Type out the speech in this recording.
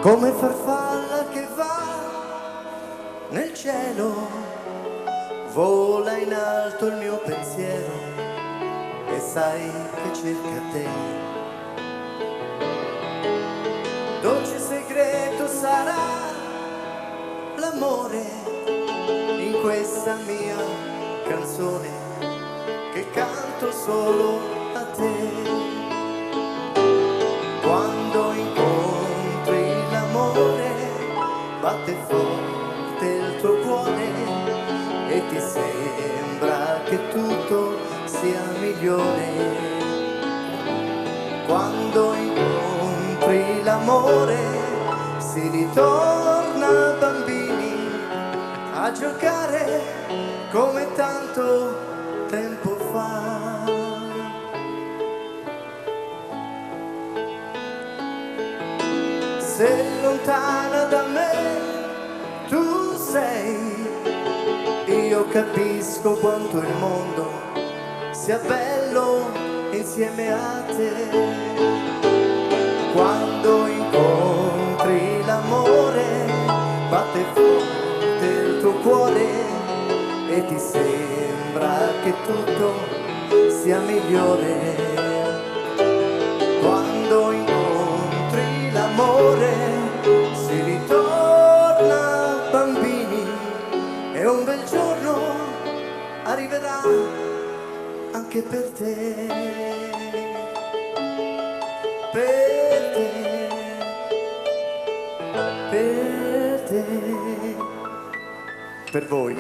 Come farfalla che va nel cielo, vola in alto il mio pensiero e sai che cerca te. Dolce segreto sarà l'amore in questa mia canzone che canto solo a te. Quando incontri l'amore, batte forte il tuo cuore e ti sembra che tutto sia migliore. Quando incontri l'amore, si ritorna bambini a giocare come tanto tempo fa. Se lontana da me tu sei, io capisco quanto il mondo sia bello insieme a te. Quando incontri l'amore, batte forte il tuo cuore e ti sembra che tutto sia migliore. Quando incontri l'amore, si ritorna bambini e un bel giorno arriverà anche per te. Per te, per te, per voi.